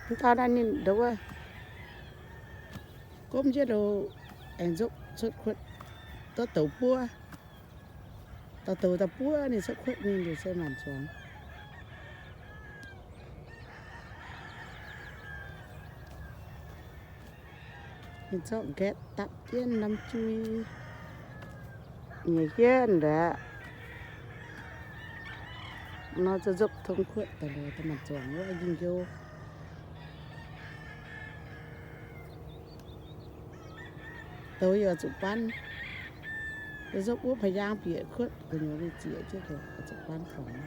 Mv dauh naaiv ninh ndau wuov, gomv jienv lo, aengx nzopv cuotv kuotv, dorh douz buov. Dauh douz daaih buov ninh cuotv kuotv mingh liuz se maanc zuangx. Ninh zorqv nqaeqv dapv jienv norm jui nyei hienv ndaeqv. Nor za'nzopv tong kuotv daaih liuz, daaih maanc zuangx wuov njien-youh. Douz yaac zuqc ban. Za'nzopv wuov pa'yaang bieqc kuotv gu'nyuoz mingh zieqc jienv douz, zuqc ban fangx.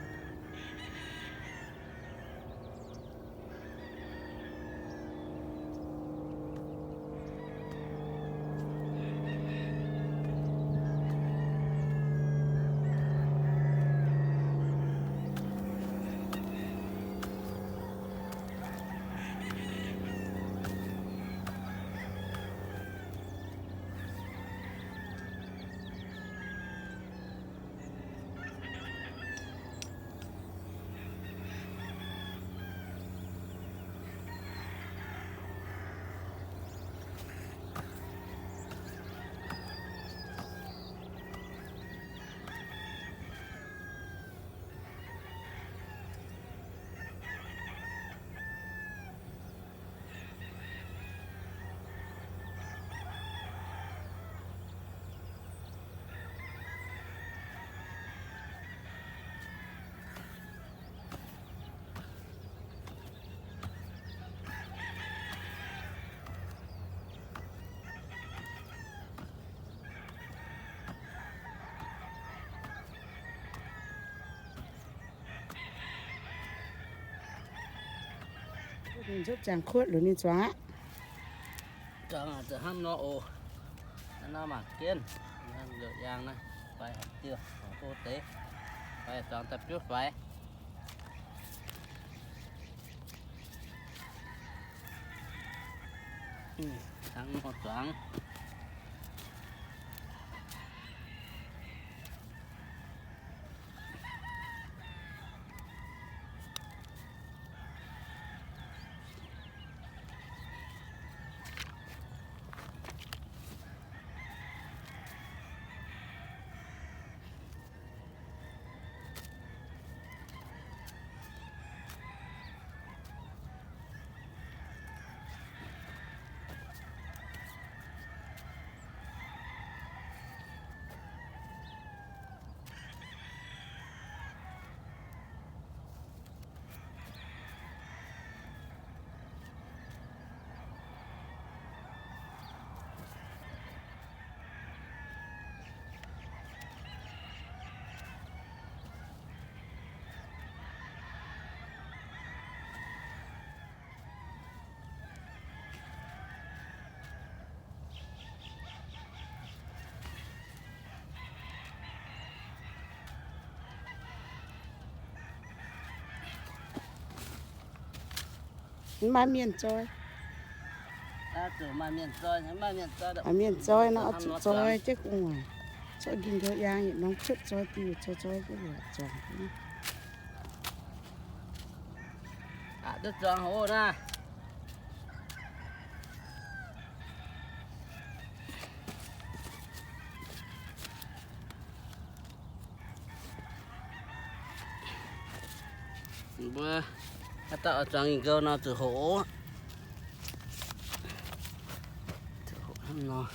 Ninh nzopv ziangx kuotv liuz ninh zuangx aqv. Zuangx hnangv nor oc. Hnangv nor mangc jienv. La'yaangh naaiv, fai haaix diuh, haaix diuh deix, fai zuangx daaih biouv faix. Hnangv nor zuangx. Maaih mienh zoi. Maaih mienh zoi nor, zuqc zoi jienv gu'nguaaic. Zorqv njien-youh yangh yietc norm cuotv zoi diuh, zoi zoi jienv zuangx. Aqc duqv zuangx hov naaiv. Mbuo haaix dauh zuangx yinh gouv nor zuqc hoqc. Zuqc hoqc hnangv nor.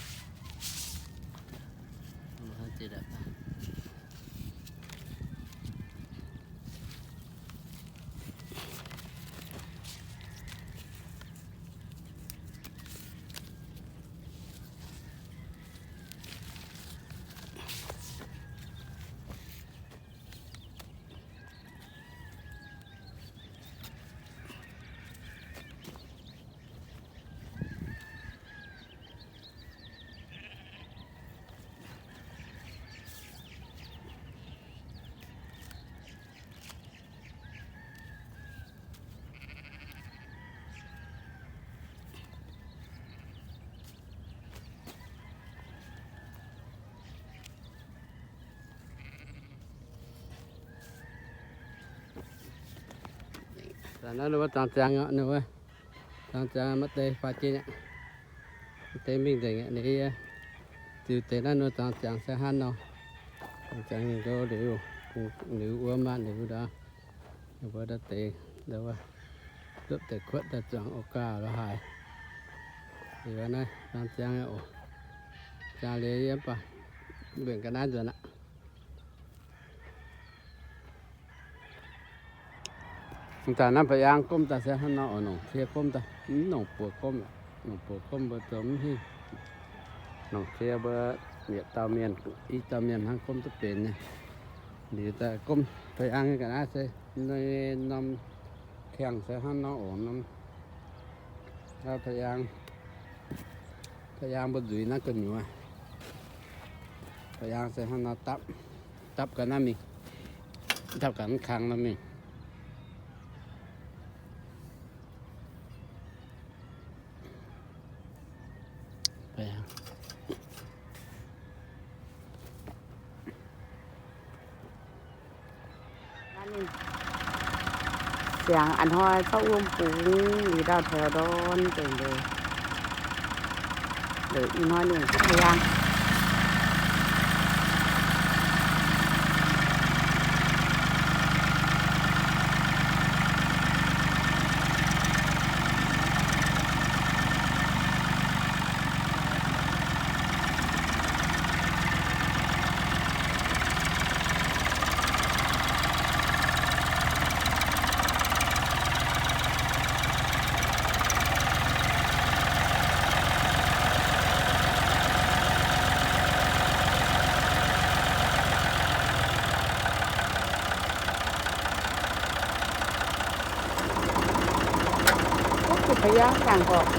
Naaiv ninh mbuo zuangx ziangx nyei, ninh mbuo Dangh ziangx maiv deix faaux jienv aqv. Maiv deix mingh nzengc aqv. Ninh ziux deix naaiv nor dangh ziangx se hnangv nor. Dangh ziangx ninh nqou liuz, liuz wuom maah, liuz ndau, ninh mbuo daaih deix, ndau wuov, lupv deix kuotv daaih zuangx orv gaax lorz haaix. Liuz naaiv dangh ziangx oc. Ziangx liuz yie mv baac mbuo ga'naaiv nzuonx aqv. Daaih naaiv Bac Yaang gomv daaih se hnangv nor oc, Nongc Cie gomv daaih, mv Nongc Buoz gomv, Nongc Buoz gomv mbuo zoux mv hingh. Nongc Cie mbuo yietc dauh mienh, i dauh mienh hnangv gomv duqv benx nyei. Liuz daaih gomv Bac Yaang nyei ga'naaiv se norm kiangh se hnangv nor oc, norm Bac Yaang, Bac Yaang mbuo nzuiz naaiv gu'nyuoz. Bac Yaang se hnangv nor dapv, dapv ga'naaiv mingh, dapv ga'naaiv kang nor mingh. Siangx a'hnoi zorqv wuom bungx liuz ndau-taux ndorn nzengc liuz, ih hnoi ninh Bac Yaang. Wuov zuqc Bac Yaang gangc gorqv.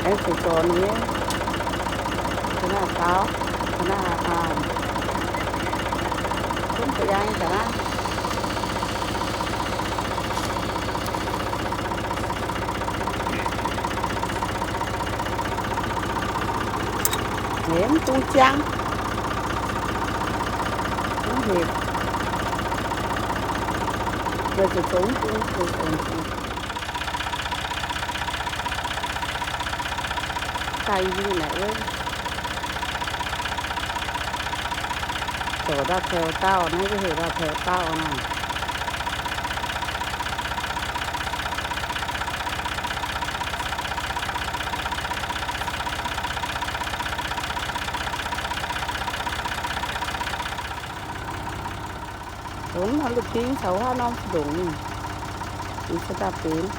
Aengx zuqc zorc nyei. Ga'naaiv dau, ga'naaiv aa, zungv Bac Yaang nyei ga'naaiv. Hemx bung ziang, mv hec, meih zuqc zoux mv bung, zoux zoux mv bung. Daaih yie mingh naaic wuov, zoux ndau-taux daauh naaiv, mv hec ndau-taux daauh naaic. Dongh naaiv la'bing caux wuov norm ndongc mingh, mingh se daaih benx.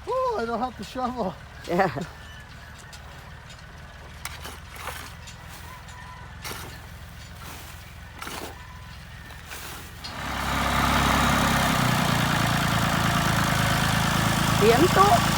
Oh, I don't have to shovel. Yeah. Yie mv duqv.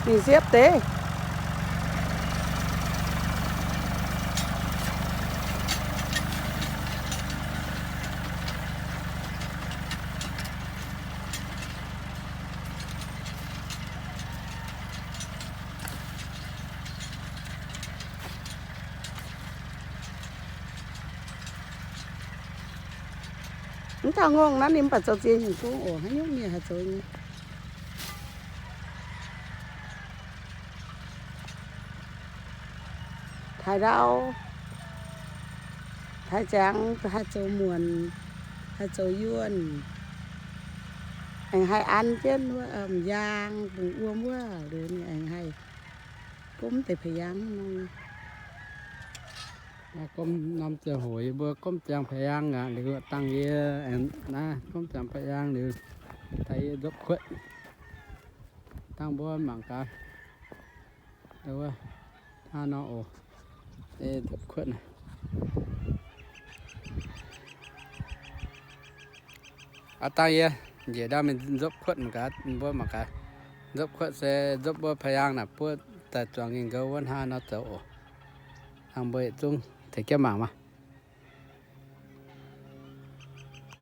Mingh siepv deix. Mv taux ngongh naaiv ninh mv baac zoux ziex nyungc gong oc. Haaix nyungc mienh haih zoux nyei. Taaix ndau, taaix ziangx haih zoux muonc, haih zoux yuonh, aengx haih an jienv wuov m'njaang, bungx wuom wuov, liuz ninh aengx haih gomv deix pa'yangv nor. Gomv norm ziangh hoc yie mbuo gomv ziangx pa'yangv aqv. Liuz dangh yie aengx naaiv gomv ziangx pa'yangv liuz, daaih yie nzopv kuotv dangh mbuo mangc gaax. Wuov hnangv nor oc. Nzopv kuotv naaiv. Aav dangh yie njiec ndau mingh nzopv kuotv mangc gaax, mbuo mangc gaax. Nzopv kuotv se nzopv wuov pa'yangh naaic buov daaih zuangx nyei nqouv wuov hnangv nor zoux oc. Hnangv mbuo yietc zungv tengx jienv mangc maah.